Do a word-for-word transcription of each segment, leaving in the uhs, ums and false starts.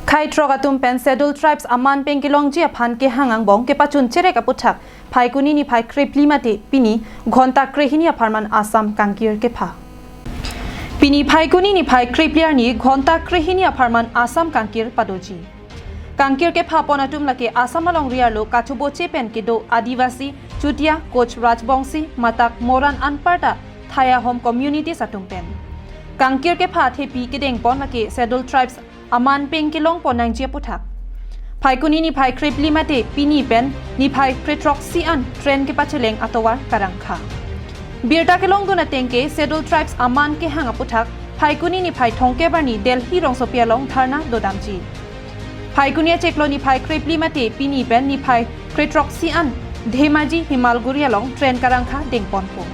Khei throk atum pen Scheduled Tribes aman pen kelongji aphan kehang angbong kepachun cherek aputhak Phaikuni niphai krephli mate pini ghonta krehini apharman Assam kangkir kepha. Pini Phaikuni niphai krephli arni ghonta krehini apharman Assam kangkir padoji. Kangkir kepha pon atum lake Assam alongri arlo kachoboche pen kedo Adivasi, Chutia, Koch Rajbongsi, Matak, Moran anparta Thaya Hom communities atum pen. Kangkir kepha thepi kedeng pon lake Scheduled Tribes aman pen kelong pon nangji aputhak. Phaikuni niphai krephli mate pini pen niphai krethroksi an train kepacheleng atovar karangkha. Birta kelongdun ateng ke Scheduled Tribes aman kehang aputhak Phaikuni niphai thomkep arni Delhi rongsopi along dharna dodamji. Phaikuni achiklo niphai krephli mate pini pen niphai krethroksi an Dhemaji Himalguri along train karangkha dengponpo.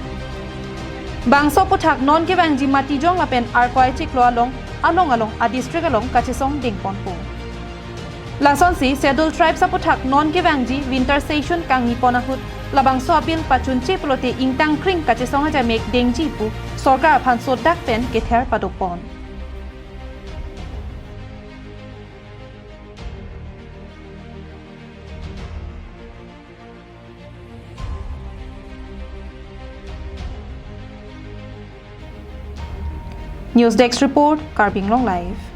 Bangso aputhak non kevangji Matijong lapen Arkoi achiklo along along along a district along kachesong dengponpo. Lasonsi Scheduled Tribes aputhak non kevangji winter session kangni pon ahut labangso a-bill pachunche pulote ingtangkring kachesong ajamek dengji pu sorkar aphan sodak pen kether padopon. News Desk Report, Karbi Anglong Live.